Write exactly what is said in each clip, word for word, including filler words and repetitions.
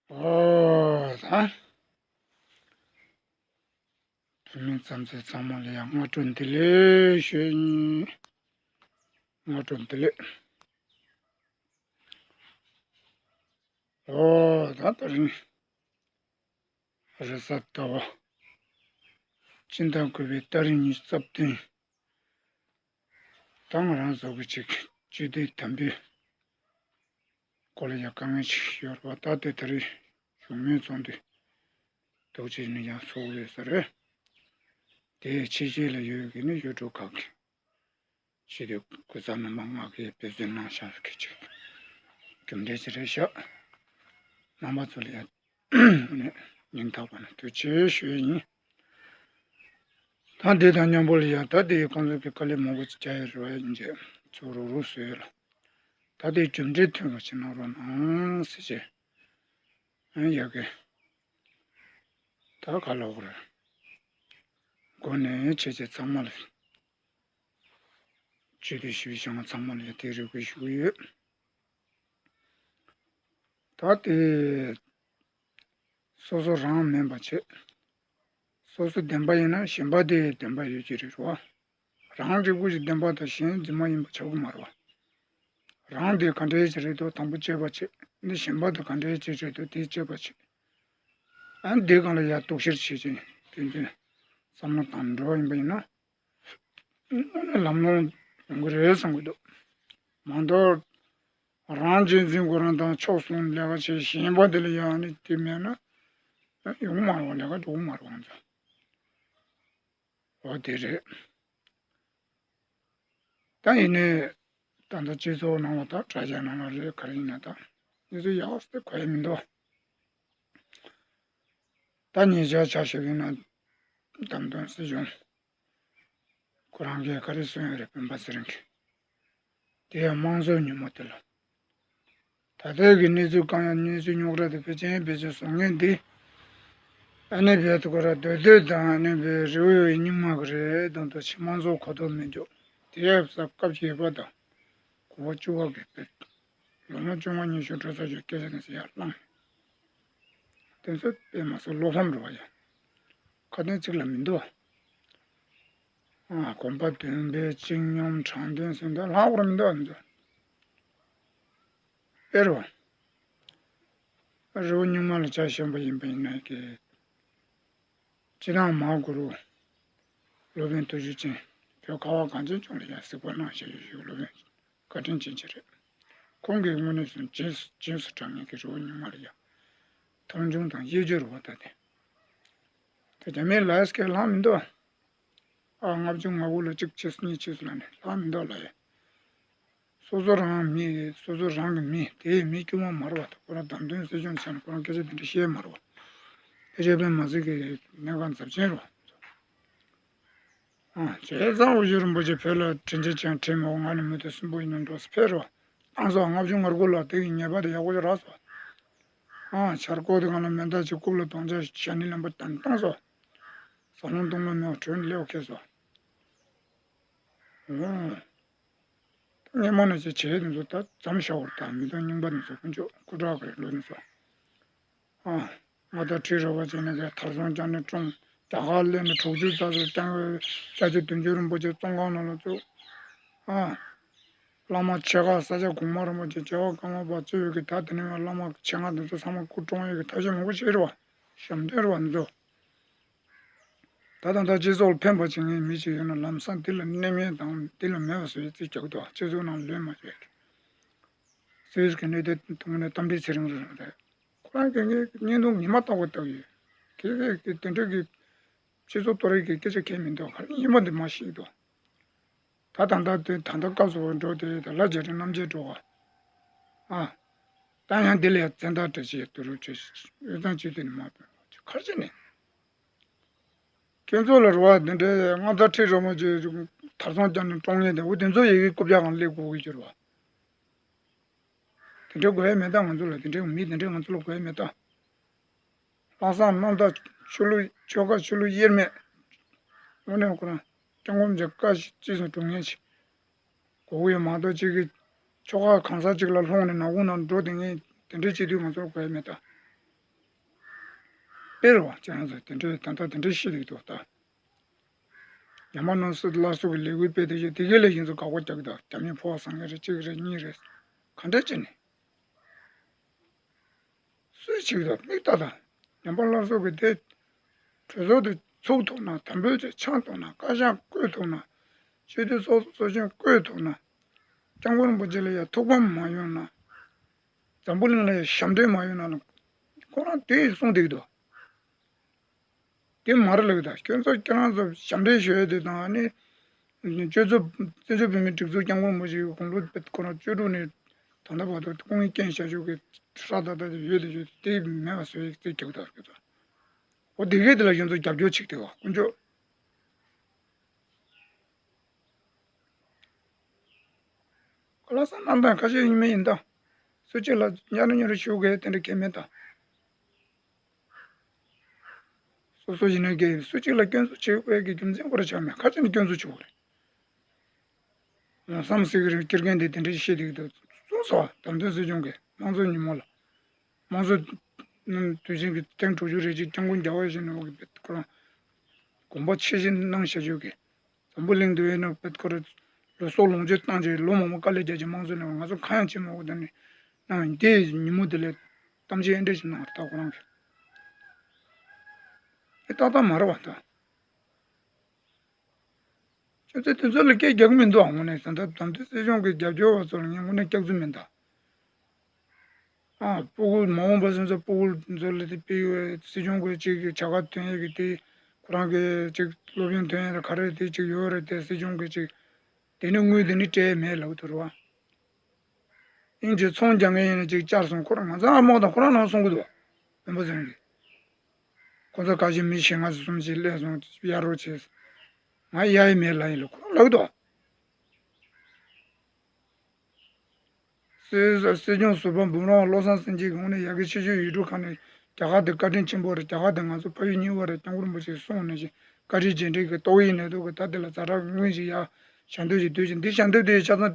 ཨོ་ད། བུད་མེད་རྩམ་ཟན་ཚང་མ་ལ་ཡང་སྔ་དྲོ་བདེ་ལེགས་ཞུ་ཡིན། སྔ་དྲོ་བདེ་ལེགས། ཨོ་ད་དེ་རིང་རེས་གཟའ་ཟླ་བ། སྤྱི་ཟླ་དགུ་པའི་ཏ་རིག་ཉི་ཤུ་རྩ་བདུན། ད་ང་རང་ཚོ་གི་ཅིག་སྤྱི་བདེ་དམ་པའི་སྐོར་ལ་ཡང་དཀའ་ངལ་ཅིག་ཡོད་རེད་པ། ད་དེ་ད་རེས་བཞུགས་མོལ་ཚོགས་འདུ་འདུག་ཅིག་ནི་ཡང་ཚོགས་ཡོད་ས་རེད། དེའི་ཕྱི་རྒྱལ་ལ་ཡོད་མཁན་ནི་ཡུལ་གྲུ་ཁག་གི་སྤྱི་འཐུས་སྐུ་ཚབ་རྣམ་པ་ལྔ་གིས་འབད་བརྩོན་གནང་བཞག་གི་ཅིག་རྒྱུ་འབྲས་ཅིག་རེད་ཤག་རྣམ་པ་ཚོ་ལ་ཡང་སྙིང་ཐག་པ་ནས་ཐུགས་རྗེ་ཆེ་ཞུ་ཡི་ཡིན། ད་འདི་དང་མཉམ་པོ་ལ་ཡང་ད་འདི་ཁོང་ཚོ་གི་དཀའ་ལས་མང་པོ་ཅིག་བརྒྱབ་ཡོད་རེད་པ། ཡིན་གྱི་ཚུར་རུག་རུག་བཟོས་ཡོད་ལ། ད་འདི་རྒྱུ་འབྲས་ཐོན་པ་ཅིག་གནང་རོགས་གནང་ཟེར་བྱས་ཡ་གི། ད་ག་ལབ་དགོས་རེད། འགོ་ནས་བྱས་བྱས་ཚང་མ་ལ། སྤྱི་འཐུས་ཞིབ་བཤེར་ཚང་མ་ལ་ཡང་དེ་རེ་སྐུལ་ཞུ་གི་ཡོད། ད་དེ་སོ་སོ་རང་མིན་པ་བྱས། སོ་སོ་བདེན་པ་ཡིན་ན་གཞན་པ་དེ་བདེན་པ་ཡོད་ཀྱི་རེད་བ། རང་རིག་པ་ཞིག་བདེན་པ་དང་གཞན་རྫུན་མ་ཡིན་པ་ཆགས་ཀྱི་མ་རེད་བ། རང་དེ་ག་འདྲའི་ཅིག་རེད་འདུག་དང་པོ་དཔྱད་པ་བྱེད། འདི་གཞན་པ་དང་ག་འདྲའི་ཅིག་རེད་འདུག་དེ་དཔྱད་པ་བྱེད། ཨ་འདི་སྒང་ལ་ཡར་དོགས་གཞིར་བྱེད་ཅིང་དོན་ཚན་བསམ་བློ་བཏང་འགྲོ་བ་ཡིན་པ་ཡིན་ན། ལམ་ལྷོང་ཡོང་གི་རེད་བསམ་གྱི་འདུག་མ་གཏོགས་རང་གཅེས་འཛིན་ཁོ་རང་དང་ཕྱོགས་གསུམ་ལས་ཀ་བྱེད། གཞན་པ་དེ་ལ་ཡང་ནི་དེ་མེད་ན་ཡོང་མ་རེད་བ། ལས་ཀ་འགྲོ་གི་མ་རེད་བ་ང་ཚོ། འོ་དེ་རེད། ད་ཡིན་ནའི་ད་ལྟ་སྤྱི་ཚོགས་ནང་ལ་ད་དྲ་རྒྱ་ནང་ལ་རེད་ག་རེ་ཡིན་ན་ད་གནས་ཚུལ་ཡག་པོ་ཞིག་གོ་ཡ་མི་འདུག་ད་ཉེ་ཆར་ཆ་བཞག་ཡིན་ན་བདམས་ཐོན་སྲིད་གཞུང་ཁོ་རང་གིས་ག་རེ་གསུངས་ཡོད་རེད། སྤེན་པ་ཚེ་རིང་གིས། དེ་ཡང་དམངས་གཙོའི་ཉིན་མོ་དེ་ལ། ད་ལྟའི་གི་གནས་ཚུལ་གང་ཡང་གནས་ཚུལ་རྙོག་དྲ་དེ་ཕལ་ཆེར་བེད་སྤྱོད་བཟོ་མཁན་འདི། ཨ་ནི་བེད་དུ་ཁོ་ར་སྡོད་སྡོད་དང་ཨ་ནི་བེད་རི་བོའི་རྙིང་མ་གི་རེད་དང་དུ་ཕྱི་དམངས་གཙོ་གོ་ཐོས་མི་འཇོག་དེ་ཡབ་ས་སྐབས་བརྒྱད་པ་དང་། གོ་བ་བཅུ་བ་གི་བེད། ལོ་ངོ་བཅོ་ལྔ་ཉི་ཤུ་འགྲོ་ས་ཞིག་སྐད་ཆ་དེ་ཚོ་ཡར་བླངས། དེ་ཚོ་དཔེ་མ་སྲིད་བློ་ཕམ་འགྲོ་བ་ཡ། ཁ་དོན་གཅིག་ལ་མི་འདུག་ཨ་གོམ་པ་བདུན་པའི་བཅིངས་སྙོམས་དྲང་བདེན་ཟེར་འདི་ལྷག་པར་མི་འདུག་ཨ་ནི་ཚོ། དཔེར་བ། རི་བོ་རྙིང་མ་ལ་ཆ་བཞག་པ་ཡིན་པ་ཡིན་ན་གི། སྤྱི་བཏང་མ་གུ་རུ། སློབ་དཔོན་ཐུགས་རྗེ་ཅན། བོད་ཁ་བ་གངས་ཅན་ལྗོངས་ལ་ཡང་གཟིགས་པ་གནང་བཞིན་ཡོད་ཞུ་སློབ་དཔོན་བཀའ་དྲིན་ཅན་ཅིག་རེད། ཁོང་གིས་དངོས་གནས་སུ་རྗེས་སུ་རྗེས་སུ་དྲན་ངེས་ཀྱི་རི་བོ་རྙིང་མ་ལ་ཡང་མཐོང་ཆུང་དང་དབྱེ་སྦྱོར་བ་ལྟ་སྟེ། ད་རྒྱ་མིའི་ལ་སྐད་ལྷག་མི་འདུག་ཨ་ལྔ་བཅུ་ང་དགུ་ལ་གཅིག་ཕྱིས་གཉིས་ཕྱིས་ལ་ནི་ལྷག་མི་འདུག་ལ་ཡ། སོ་སོ་རང་མི་སོ་སོ་རང་གི་མི་དེའི་མི་དཀྱུས་མ་མ་རེད་བ། ཁོ་རང་བདམས་ཐོན་སྲིད་སྐྱོང་བྱས་ན་ཁོ་རང་སྐད་ཆ་དེ་འདྲ་བཤད་མ་རེད་བ། དེ་བྱས་པས་མ་ཟད་ཀྱི་གནད་འགག་ཚབས་ཆེན་རེད་བ། ཨ་བྱས་ཙང་དབུ་བཞུགས་རིན་པོ་ཆེ་བོད་ལ་དྲིན་ཆེན་ཅན་དྲིན་མོ་ང་ནི་མི་དེ་གསུམ་པོ་ཡིན་ན་འགྲོ་སི་ཕེར་རོ། བཏང་སོ་ལྔ་བཅུ་ང་དགུ་ལ་དེ་གི་ཉེས་པ་དེ་ཡག་པོ་ཅིག་རག་སོ། ཨ་འཆར་སྒོ་དེ་གང་ལ་མེ་མདའ་ཅིག་རྐུབ་ལ་གདོང་ཆ་ཞྭ་ནི་ལེན་པ་བཏང་བཏང་སོ། ཟ་ལོང་བཏུང་ལོང་མེད་པ་གྲོས་ལེའུ་ཁེལ་སོ། ཨོ། སྔོན་མ་ནས་ཅིག་བྱས་དེ་ཚོ་ད་མཚམས་བཞག་པར་ད་མི་དང་རྙིང་པ་དེ་ཚོ་དཀོན་མཆོག་སྐུ་དྲག་གི་རེད་ལོ་དེ་ཚོ། ཨ། ང་ད་ཁྲིད་རོགས་པ་བྱས་ནས་ཀྱི་ཐར་སོང་ཀྱང་ནི་ཀྲུང་རྒྱ་གར་སླེབས་ནས་དྲུག་ཅུ་རྩ་ཚོ་ཀྱང་བའི་སྐྱབས་རྗེ་བདུད་འཇོམས་རིན་པོ་ཆེ་བཙོན་ཁང་ནང་ལ་བཙུགས། ཨ། བླ་མ་ཆེ་ཁག་ས་སྐྱ་གོང་མ་རིན་པོ་ཆེ་རྒྱལ་བ་ཀརྨ་པ་གཙོས་ཡོད་ཀྱི་ད་དེ་ནས་བླ་མ་ཆེ་ལྔ་དེ་ཚོ་ཚང་མ་སྐུ་གྲོངས་ཡོད་ཀྱི་ཐབས་ཤེས་མང་པོ་བྱས་རེད་བ། ཞབས་འདྲེན་རེད་བ་འདི་ཚོ། ད་ད་ལྟ་སྤྱི་ཚོགས་ལ་ཕན་པ་བྱེད་མཁན་མི་ཞིག་ཡོད་ན་ལམ་སང་འདི་ལ་གནས་མེད་དང་འདི་ལ་མེད་པ་བཟོ་ཡི་རྩིས་རྒྱག་འདུག་སྤྱི་ཚོགས་ནང་ལུས་མ་བྱས་ཀྱི། སུད་སི་གི་གནས་བརྟན་དུ་མ་ནས་གཏམ་དཔེ་ཚེ་རིང་རེད་རེད། ཁོ་རང་གི་ངའི་བརྙན་ཐུང་ཉི་མ་རྟག་པར་ལྟ་གི་ཡོད། ཁྱེད་ཀྱིས་དེ་འདྲ་གི་སྤྱི་ཚོགས་གཏོར་ཡག་གི་སྐད་ཆ་གང་ཡང་མི་འདུག་ག་རེ་ཡིན་པ་འདི་མ་ཤེས་འདུག་ད་ད་ལྟ་དེ་ད་ལྟ་སྐབས་སུ་འགྲོ་དེ་ད་ལ་རྒྱ་རི་རྣམ་རྒྱལ་འགྲོ་བ། ཨ། ད་ཡང་འདི་ལ་ཡང་བཙན་བདག་འདྲ་ཞིག་བསྡུ་རུབ་བྱས་ཤིག་འོས་ཚང་བྱེད་དེ་ནི་མ་དཔོན་ཁར་ཅི་ནས། ཁྱེད་ཚོ་ལ་རེ་བ་འདི་འདྲའི་མངའ་བདག་ཁྲི་རིན་པོ་ཆེ་ཐར་སོང་རྒྱ་ནས་ཀྲོང་ངེ་དེ་འུ་དེ་ཚོ་ཡི་གེ་རྐུབ་བཀྱག་གང་སླེབས་དགོས་ཀྱི་རེད་བ། དེ་འདྲའི་དགོས་ཡ་མེད་ད་ང་ཚོ་ལ་དེ་འདྲའི་མི་དེ་འདྲའི་ང་ཚོ་ལ་དགོས་ཡ་མེད་ད། ལྷག་བསམ་རྣམ་དག་ཆོས་ལུགས་ཆོལ་ཁ་ཆོས་ལུགས་དབྱེར་མེད། དངོས་གནས་ཁོ་རང་སྐྱབས་མགོན་མཇལ་བཀའ་ཅི་སོང་དྲུང་ངེས་ཆེ། གོ་གི་ཡོད་མ་གཏོགས་གཅིག་གིས་ཆོལ་ཁ་གང་ཟག་གཅིག་ལ་ལྷུང་ནས་ནག་ཁུང་ནང་འགྲོ་དེ་ངས་དེ་འདྲའི་བྱེད་དུས་ང་ཚོར་དགོས་ཡ་མེད་ད། དེ་རེད་བ། ཁྱེད་རང་ཚོ་དེ་འདྲའི་ད་ལྟ་དེ་འདྲའི་བཤད་ཀྱི་འདུག་ད། ཉམས་པ་སྣ་ཚོགས་སླར་གསོ་གི་ལས་འགུལ་སྤེལ་དེ་བཞིན་དེ་གས་ལས་ཁྱེད་ཚོ་དགག་པ་རྒྱག་གི་འདུག་རྒྱ་མིའི་ཕོ་བ་བཟང་ངན་རེད། གཅིག་རེད། གཉིས་རེད། ག་འདྲ་བྱས་ནས། སུས་བྱེད་ཀྱི་འདུག་མིག་ལྟ་དང་། ཉམས་པ་སླར་གསོ་གི་དེ། གྲོས་ཚོགས་དེ་ཚུགས་ཐུབ་ན། དམ་འབུལ་ཅིག་འཆང་ཐུབ་ན། བཀའ་ཤག་བསྐོས་ཐུབ་ན། སྤྱི་འཐུས་ཚོགས་གཙོ་གཙོ་ཆེན་བསྐོས་ཐུབ་ན། སྐྱབས་མགོན་རིན་པོ་ཆེ་ལ་ཡང་ཐུགས་ཕམ་མ་ཡོང་ན། འཛམ་བུ་གླིང་ལ་ཡང་ཞབས་འདྲེན་མ་ཡོང་ན་ལ། ཁོ་རང་དེ་གསུངས་བསྡད་ཀྱི་འདུག་དེ་མ་རེད་ལབ་ཀྱི་འདུག་ཁྱོད་ཚོ་ཁྱེད་རང་ཚོ་ཞབས་འདྲེན་ཞུ་ཡ་དེ་དང་ནི། སྤྱི་ཚོགས་བཙན་བྱོལ་བོད་མིའི་སྒྲིག་འཛུགས་སྐྱབས་མགོན་རིན་པོ་ཆེའི་དགུང་ལོ་ཁོ་རང་བཅུ་དྲུག་ནས་ད་ལྟ་བར་དུ་སྐུ་ངལ་བསྐྱོན་བཞག་ཆོག་གི་ཧྲ་ད་ད་དེ་ཡོད་དེ་ཡོད་དེ་མེད་པ་བཟོ་ཡི་རྩིས་རྒྱག་གི་འདུག་ཁྱོད་ཚོ། འོ་དེ་གས་དེ་ལ་ཁྱོད་ཚོ་རྒྱབ་སྐྱོར་བྱེད་ཀྱི་འདུག་དཀོན་མཆོག་ཁ་ལག་ཟ་གནང་སྟངས་ཁ་ཤས་ཡིན་མིན་ཡིན་ད། སུ་གཅིག་ལ་གཉའ་རེ་གཉོ་རེ་ཞུ་དགོས་དེ་འདྲ་གལ་མེད་ད། སོ་སོ་ཡིན་ན་གལ་སུ་གཅིག་ལ་སྐྱོན་འཛུགས་བྱེད་དགོས་ཀྱི་རྒྱུ་མཚན་ཁོ་ར་ཆགས་མེད། ཁ་ཅིག་ནས་སྐྱོན་འཛུགས་བྱེད་དགོས་རེད། ལམ་སེང་གི་རིང་སྤྱིར་རྒན་དེ་དེ་འདྲ་ཞིག་བཤད་བསྡད་ཀྱི་འདུག་གསུངས་སོ། བདམས་ཐོན་སྲིད་སྐྱོང་གི་དམངས་གཙོ་ཉིན་མོ་ལ། དམངས་གཙོ་དུས་ཆེན་གྱི་ཐེངས་དྲུག་ཅུ་རེ་གཅིག་སྐྱབས་མགོན་རྒྱལ་བ་ཡིད་བཞིན་ནོར་བུ་གི་ཁོ་རང་དགོངས་པ་ཆེ་བཞེས་གནང་བྱ་རྒྱུ་གི། འཛམ་བུ་གླིང་འདི་བས་ན་བེད་ཁོ་རེ་ལུས་སྲོག་ལོངས་སྤྱོད་བཏང་བྱས་ལོ་མང་པོ་དཀའ་ལས་རྒྱག་བྱས་དམངས་གཙོ་ལེན་པ་ང་ཚོ་གང་ཡང་བྱེད་མ་དགོས་དེ་ནི་གནང་བ་ཡིན། དེ་ཉིན་མོ་དེ་ལས་གཏམ་བཤད་ཨེ་འདྲ་ཞིག་གནང་བ་རེད་ད་ཁོ་རང་གིས། དེ་ཏག་ཏག་མ་རེད་བ་ད། ཁྱོད་ཚོས་དེ་ཚོ་ལ་སྐད་རྒྱག་གི་མི་འདུག་དངོས་གནས་ད་ལྟ་བདམས་ཐོན་སྲིད་སྐྱོང་གི་རྒྱབ་སྐྱོར་བ་ཚོ་ལ་ངས་དངོས་གནས་སྐྱག་རྫུན་མིན་ད། ཨ་སྤུ་གུ་མ་འོངས་པ་སོན་ཚོ་སྤུ་གུ་ཚོ་ལ་དེ་སྤེལ་ཡོད་སྲིད་སྐྱོང་གི་ཅིག་བྱ་དགའ་ཐོན་ཡས་ཀྱི་དེ་ཁོ་རང་གི་ཅིག་སློབ་ཡོན་ཐོན་ཡས་ལ་ག་རེ་དེ་ཅིག་ཡོད་རེད་དེ་སྲིད་སྐྱོང་གི་ཅིག་དེ་ནི་དངུལ་དེ་ནི་སྤྲད་ཡས་མེད་ལབ་ཐུབ་རེད་བ། ཨིན་ཇི་ཚོང་རྒྱག་མཁན་ཡིན་ན་ཅིག་བཅར་སོང་ཁོ་རང་ང་ཚོ་ཨ་མོ་དང་ཁོ་རང་ནང་གསུང་གི་འདུག་བ། བོན་པོ་ཚང་གི། ཁོ་ཚོ་ཁ་ཤས་མི་བཞི་ལྔ་ཙམ་ཞིག་སླེབས་སོང་གཡར་རོགས་བྱས། ང་གཡར་ཡས་མེད་ལབ་ཡིན་ལ་ཁོ་རང་ལབ་འདུག་སྲིད་སྲིད་སྐྱོང་ཟུར་པ་འབུམ་རམས་བློ་བཟང་སེང་གེ་གི་ངོས་ནས་ཡ་གི་ཆེ་ཤོས་ཡུལ་གྲུ་ཁག་ནས་རྒྱ་གར་དེ་བཀའ་དྲིན་ཆེན་པོ་རེད། རྒྱ་གར་དེ་ང་ཚོ་ཕ་ཡུལ་གཉིས་པ་རེད། སྐྱབས་མགོན་རིན་པོ་ཆེས་གསུངས་ནས་བཞིན་བཀའ་དྲིན་རྗེས་དྲན་གྱི་ཏོག་དབྱིབས་ནད་དུག་གི་ད་དེ་ལ་ཛ་དྲག་དངུལ་ཞིག་ཡ་ཞལ་འདེབས་ཤིག་བསྡུས་ཤིག་འདི་ཞལ་འདེབས་དེ་ཆ་ཚང་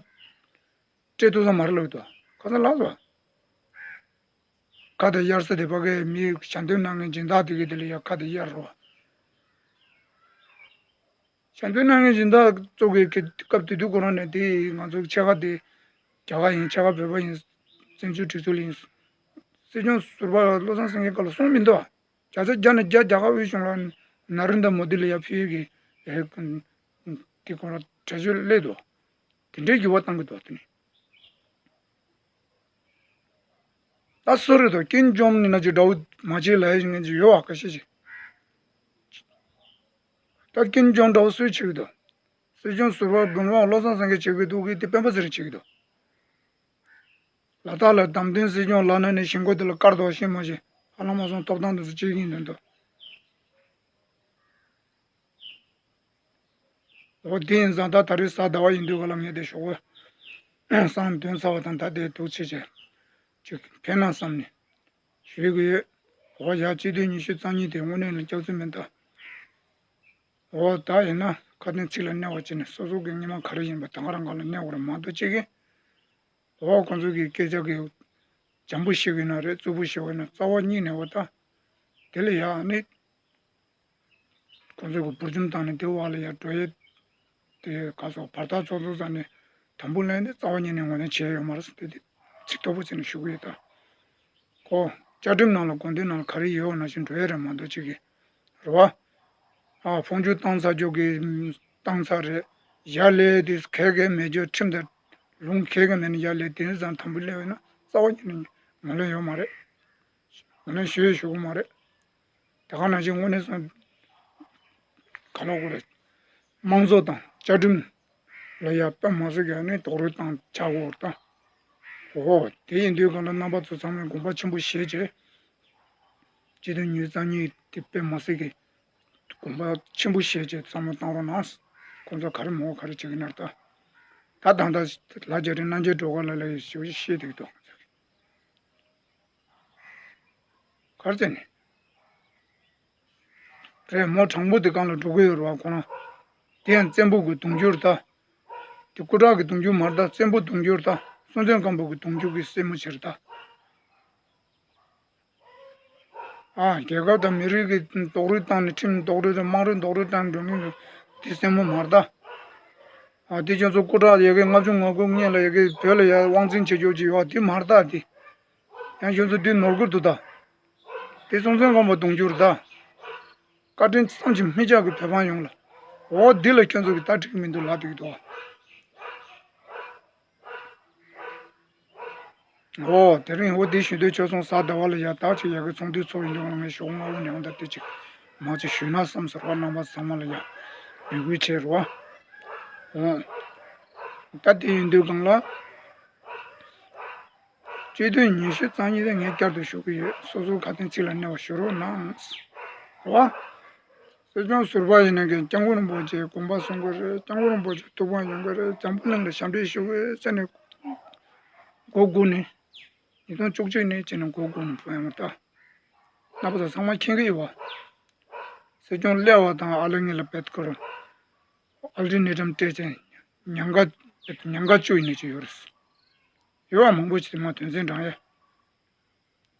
སྤྲད་ཐུབ་ས་མ་རེད་ལབ་འདུག་ཁ་སང་ལབ་སོང་། ཁ་དེ་གཡར་ས་དེ་ཕ་གིའི་མི་ཞལ་འདེབས་གནང་མཁན་སྦྱིན་བདག་དེ་གི་དེ་ལ་ཡ་ཁ་དེ་གཡར་རོགས། ཞལ་འདེབས་གནང་མཁན་སྦྱིན་བདག་ཚོ་གི་སྐབས་དེ་དུས་ཁོ་རང་ནས་དེ་ང་ཚོ་ཕྱེད་ཀ་དེ་རྒྱ་གར་ཡིན། ཕྱེད་ཀ་བོད་པ་ཡིན། བཙན་བྱོལ་སྒྲིག་འཛུགས་ལ་ཡིན། སྲིད་སྐྱོང་ཟུར་པ་བློ་བཟང་སེང་གེ་སྐབས་ལ་གསུངས་མི་འདུག་བརྒྱ་ཆ་བརྒྱ་ནས་བརྒྱ་རྒྱ་གར་དབུས་གཞུང་ལ་ན་རེན་དྲ་མོ་དི་ལ་ཡ་ཕུལ་གི་དེ་ཁོ་རང་གྲོས་ཆོད་སླེབས་འདུག་དེ་འདྲའི་འགྱུར་བ་གཏང་གི་འདུག་དེ་ནི། ད་སུ་རེད་དོ། ཀིན་ཇོང་ནི་ན་ཅིག་དགྲ་བོ་མ་བྱེད་ལབ་ཡ་ཞིག་ངན་ཅིག་ཡོད་བ་ཁ་ཤས་ཤིག་ད་ཀིན་ཇོང་དགྲ་བོ་སུས་བྱེད་ཀྱི་འདུག་སྲིད་སྐྱོང་ཟུར་པ་འབུམ་རམས་བློ་བཟང་སེང་གེ་བྱེད་ཀྱི་འདུག་གི་དེ་སྤེན་པ་ཚེ་རིང་བྱེད་ཀྱི་འདུག་ལ་དྭགས་ལ་བདམས་ཐོན་སྲིད་སྐྱོང་ལབ་ན་ནི་ཞིང་ཁོ་དེ་ལ་དཀར་དོག་ཤེས་མ་ཤེས་ཧ་ལམ་མ་སོང་ཐོབ་ཐང་དུ་སུ་བྱེད་ཀྱིན་འདུག་འོ་དེ་ཡིན་ཙང་ད་ད་རེས་གཟའ་ཟླ་བ་ཡིན་དུས་ག་ལ་ངས་དེ་ཞོགས་པ་སང་འདོན་ཚར་བ་དང་ད་དེ་འདུག་ཆེ་ཆེ་ཅིག་ཕན་ན་བསམ་ནས་ཞུ་གི་ཡོད། འོ་ཡ་སྤྱི་འཐུས་ཉི་ཤུ་རྩ་གཉིས་དེ་དངོས་གནས་ལ་སྐྱག་རྫུན་མིན་ད། འོ་ད་ཡིན་ན་ཁ་དན་ཚིག་ལ་གནས་པ་བྱས་ནས་སོ་སོ་གི་སྔོན་མ་ག་རེ་ཡིན་པ་ད་ག་རང་ག་ལ་གནས་པ་རེད་མ་གཏོགས་ཅིག་གི་འོ་ཁོང་ཚོ་གི་སྐད་ཆ་གི་འཇམ་པོ་བཤད་གི་ན་རེད། རྩུབ་པོ་བཤད་གི་ན་རྩ་བ་ཉིད་ནས་འོ་ད་དེ་ལ་ཡ་ནི། ཁོང་ཚོ་གི་འབུར་འཇོམས་བཏང་ནས་དེ་བར་ལ་ཡར་འགྲོ་ཡས་དེ་ག་སོགས་བར་ཐག་ཚོགས་ཚོགས་ས་ནས་དམ་བུ་ལེན་ནས་རྩ་བ་ཉིད་ནས་ངོས་ལེན་བྱས་ཡོད་མ་རེད་ཟེར་དེ་དེ་ཚིག་དོག་པོ་བྱས་ནས་ཞུ་གི་ཡོད་ད། ཁོ་བཅའ་ཁྲིམས་ནང་ལ་དགོངས་དོན་ནང་ལ་ག་རེ་ཡོད་ན་བཞིན་འགྲོ་ཡས་རེད་མ་གཏོགས་ཅིག་གི་རེད་བ། ཨ་ཕོང་ཆུ་བཏང་ཚར་རྒྱུ་གི་བཏང་ཚར་རེད། ཡར་ལས་དེ་གལ་གལ་མེད་རྒྱུ་ཁྲིམས་དང་ལུང་གལ་གལ་མེད་ན་ཡར་ལས་དེ་ཙམ་དམ་བུ་ལེན་ཡོད་ན་རྩ་བ་ཉིད་ནས་ངོས་ལེན་ཡོད་མ་རེད། ངོས་ལེན་ཞུ་ཡས་ཞུ་གི་མ་རེད། དེ་ག་ནང་བཞིན་དངོས་གནས་སོང་ག་ལོག་གི་རེད། དམངས་གཙོ་དང་བཅའ་ཁྲིམས་ལ་ཡ་དཔེ་མ་སྲིད་ཀྱི་ནི་རྡོག་རོལ་བཏང་ཆགས་ཡོད་ད། འོ་དེ་ཡིན་དུས་གང་ལ་རྣམ་པ་ཚོ་ཚང་མས་དགོངས་པ་ཆེན་པོ་བཞེས་བྱས། སྤྱི་འཐུས་ཉི་ཤུ་རྩ་གཉིས་དེ་དཔེ་མ་སྲིད་ཀྱི་དགོངས་པ་ཆེན་པོ་བཞེས་བྱས་བསམ་བློ་བཏང་རོགས་གནང་། ཁོང་ཚོ་ག་རེ་མོ་ག་རེ་བྱེད་ཀྱི་ན་རེད་ད། ད་ད་ལྟ་ལ་རྒྱ་རི་རྣམ་རྒྱལ་སྒྲོལ་དཀར་ལགས་ལ་ཡ་ཞུ་བཤད་བསྡད་ཀྱི་འདུག་ག་རེ་བྱས་ནས། རེད། མོ་དྲང་པོ་དེ་གང་ལ་འགྲོ་གི་ཡོད་རེད་བ་ཁོ་རང་། དེ་ཡང་བཙན་པོ་གི་གདུང་རྒྱུད་རེད་ད། དེ་སྐུ་དྲག་གི་གདུང་རྒྱུད་མ་རེད་ད། བཙན་པོ་གདུང་རྒྱུད་རེད་ད། སྲོང་བཙན་སྒམ་པོ་གི་གདུང་རྒྱུད་ཀྱི་སྲས་མོ་ཅིག་རེད་ད། ཨ། རྒྱལ་ཁབ་དང་མི་རིགས་ཀྱི་རྡོག་རོལ་བཏང་ནས། ཁྲིམས་རྡོག་རོལ་དང་དམངས་རིགས་རྡོག་རོལ་བཏང་ནས་འགྲོ་མཁན་དེ་སེམས་པོ་མ་རེད་ད། ཨ། དེ་ཁྱོད་ཚོ་སྐུ་དྲག་ཡ་གི་ལྔ་བཅུ་ང་དགུ་སྔོན་ལ་ཡ་གི་བོད་ལ་ཡ་དབང་འཛིན་བྱེད་རྒྱུ་ཅིག་ཡོད་དེ་མ་རེད་ད། དེ་ཡང་ཁྱོད་ཚོ་དེ་ནོར་གྱི་འདུག་ད། དེ་སྲོང་བཙན་སྒམ་པོ་གདུང་རྒྱུ་རེད་ད། བཀའ་དྲིན་བསམ་གྱིས་མི་ཁྱབ་ཀྱི་བོད་འབངས་ཡོངས་ལ། འོ་འདི་ལ་ཁྱོད་ཚོ་གི་ད་འགྲིག་མི་འདུག་ལབ་འདུག་གི་འདུག་འོ་དེ་རིང་འོ་འདི་ཞུ་འདོད་བྱུང་སོང་། གཟའ་ཟླ་བ་ལ་ཡ་ད་ཅིག་ཡ་གི་ཚོགས་འདུའི་ཚོགས་ཡིན་དུས་ང་ཞོགས་སྔ་པོ་ནས་འོ་ད་དེ་ཅིག་མ་ཅིག་ཞུས་ན་བསམ་ཟེར་བ། རྣམ་པ་ཚང་མ་ལ་ཡ་འབོད་སྐུལ་བྱས་རོགས། འོ་ད་དེ་ཡིན་དུས་གང་ལ། སྤྱི་འཐུས་ཉི་ཤུ་རྩ་གཉིས་དེ་ངས་བསྐྱར་དུ་ཞུ་གི་ཡོད། སོ་སོ་ཁ་དན་ཚིག་ལ་གནས་པ་ཞུ་རོགས་གནང་། རེད་བ། སྲིད་སྐྱོང་ཟུར་པ་ཡིན་ན་གི་སྐྱབས་མགོན་རིན་པོ་ཆེ་དགོངས་པ་གསུང་གི་རེད། སྐྱབས་མགོན་རིན་པོ་ཆེ་ཐུགས་ཕམ་ཡོང་གི་རེད། འཛམ་བུ་གླིང་ལ་ཞབས་འདྲེན་ཞུ་གི་ཡོད་ཟེར་ནས་མགོ་སྒུར་ནས། ཉིས་སྟོང་བཅུ་གཅིག་ནས་བྱས་ནས་མགོ་སྒུར་ནས་བུ་ཡང་ད་རྣམ་པ་ཚོ་ཚང་མ་མཁྱེན་གི་ཡོད་བ། སྲིད་སྐྱོང་སླེབས་པ་དང་ཨ་ལེ་ངེད་ལ་བེད་ཁོ་རང་ཨལ་ཊི་མེ་ཊམ་སྤྲད་ཅིང་ཉེན་ཁ་ཉེན་ཁ་བཅུ་ཡིན་ནས་ཅིག་ཡོད་རེད། ཡོད་བ་མང་པོ་ཅིག་དེ་མ་དོན་ཚན་བགྲང་ཡ།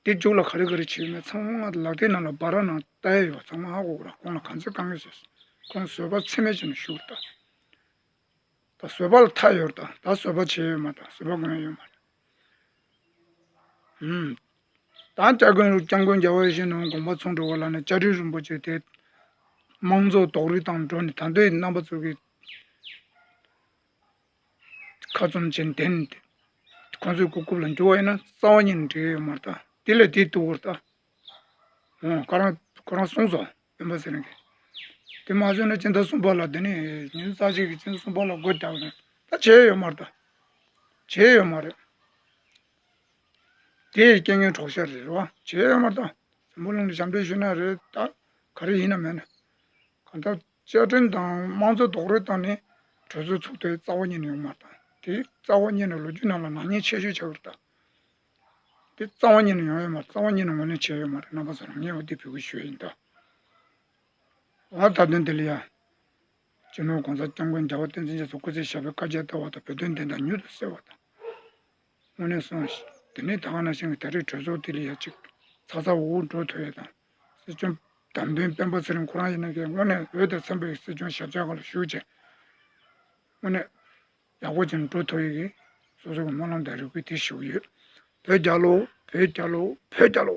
དེ་མཇུག་ལ་ག་རེ་ག་རེ་བྱས་ཡོད་མེད་ཚང་མ་ལག་དེབ་ནང་ལ་སྦ་ར་ནང་ལྟ་ཡ་ཡོད་པ་ཚང་མ་ཧ་གོ་གི་རེད། ཁོང་ལ་གང་ཚེ་དཀའ་ངལ་བཟོས་སོང་། ཁོང་བཟོད་པ་ཚད་མེད་བྱས་ནས་ཞུ་གི་རེད་ད། ད་བཟོད་པ་ལ་མཐའ་ཡོད་རེད་ད། ད་བཟོད་པ་བྱས་ཡོད་མ་རེད། བཟོད་པ་གང་ཡང་ཡོད་མ་རེད། ཧུམ། ད་སྐྱབས་མགོན་སྐྱབས་མགོན་རྒྱལ་བ་ཡིད་བཞིན་ནོར་བུ་དགོངས་པ་ཚོམ་འགྲོ་བ་ལ་ནི་བཅའ་ཁྲིམས་རིན་པོ་ཆེ་དེ་དམངས་གཙོ་རྡོག་རོལ་བཏང་འགྲོ་ནས། ད་ལྟའི་རྣམ་པ་ཚོ་གི་ཁ་བཙུམ་བྱས་བསྡད་ནས་ཁོང་ཚོའི་གོ་སྐབས་ལ་འགྱུར་བ་ཡིན་ན་རྩ་བ་ཉིད་ནས་འགྲིག་ཡོད་མ་རེད་ད། དེ་ལས་དེ་སྡུག་གི་རེད་ད། འོ་ཁོ་རང་ཁོ་རང་གསུངས་སོང་། སྤེན་པ་ཚེ་རིང་གིས། དེ་མ་བྱུང་ན་སྤྱི་ཟླ་གསུམ་པ་ལ་དེ་ནས་ཉིས་སྟོང་རྩ་གཅིག་གི་སྤྱི་ཟླ་གསུམ་པ་ལ་སྒོ་རྒྱག་ན་ད་བྱས་ཡོད་མ་རེད་ད། བྱས་ཡོད་མ་རེད། དེ་རྐྱེན་ངན་གྲོགས་ཤར་རེད་བ། བྱས་ཡོད་མ་རེད་ད། འཛམ་བུ་གླིང་ལ་ཞབས་འདྲེན་ཞུས་ན་རེད་ད། ག་རེ་ཡིན་ན་མིན་ན། གང་ལྟར་བཅའ་ཁྲིམས་དང་དམངས་གཙོ་རྡོག་རོལ་བཏང་ནས་གྲོས་ཚོགས་ཚུགས་དེ་རྩ་བ་ཉིད་ནས་ཡོང་མ་རེད་ད། དེ་རྩ་བ་ཉིད་ནས་ལོ་རྒྱུས་ནང་ལ་ནག་ཉེས་ཆེ་ཤོས་ཆགས་ཀྱི་རེད་ད། དེ་རྩ་བ་ཉིད་ནས་ཡོང་ཡོད་མ་རེད། རྩ་བ་ཉིད་ནས་ངོས་ལེན་བྱས་ཡོད་མ་རེད། རྣམ་པ་ཚོ་རང་ངས་འོ་དེ་འབོད་སྐུལ་ཞུ་ཡ་ཡིན་ད། ང་ད་དོན་དེ་ལ་ཡ། སྤྱི་ནོར་༸གོང་ས་༸སྐྱབས་མགོན་རྒྱལ་བ་བསྟན་འཛིན་རྒྱ་མཚོ་སྐུ་ཚེ་ཞབས་པད་བསྐལ་བརྒྱར་བརྟན་པ་དང་། བོད་དོན་བདེན་མཐའ་མྱུར་དུ་གསལ་བ་དང་། དངོས་གནས་སོང་ཞིག་དེ་ནས་ད་ག་ནང་བཞིན་གྱི་ད་རེས་གྲོས་ཚོགས་དེ་ལ་ཡ་ཅིག་ཚ་ཚ་འུར་འུར་འགྲོ་ཐུབ་ཡ་དང་། སྲིད་སྐྱོང་བདམས་ཐོན་སྤེན་པ་ཚེ་རིང་ཁོ་རང་ཡིན་ན་གི་དངོས་གནས་འོས་དང་འཚམ་པའི་སྲིད་སྐྱོང་ཞབས་ཕྱི་སྒང་ལ་བཞུགས་བྱས། དངོས་གནས་ཡག་པོ་ཅིག་འགྲོ་ཐུབ་ཡ་གི་སོ་སོ་གི་སྨོན་ལམ་དང་རེ་སྐུལ་དེ་ཞུ་གི་ཡོད། བོད་རྒྱལ་ལོ། བོད་རྒྱལ་ལོ། བོད་རྒྱལ་ལོ།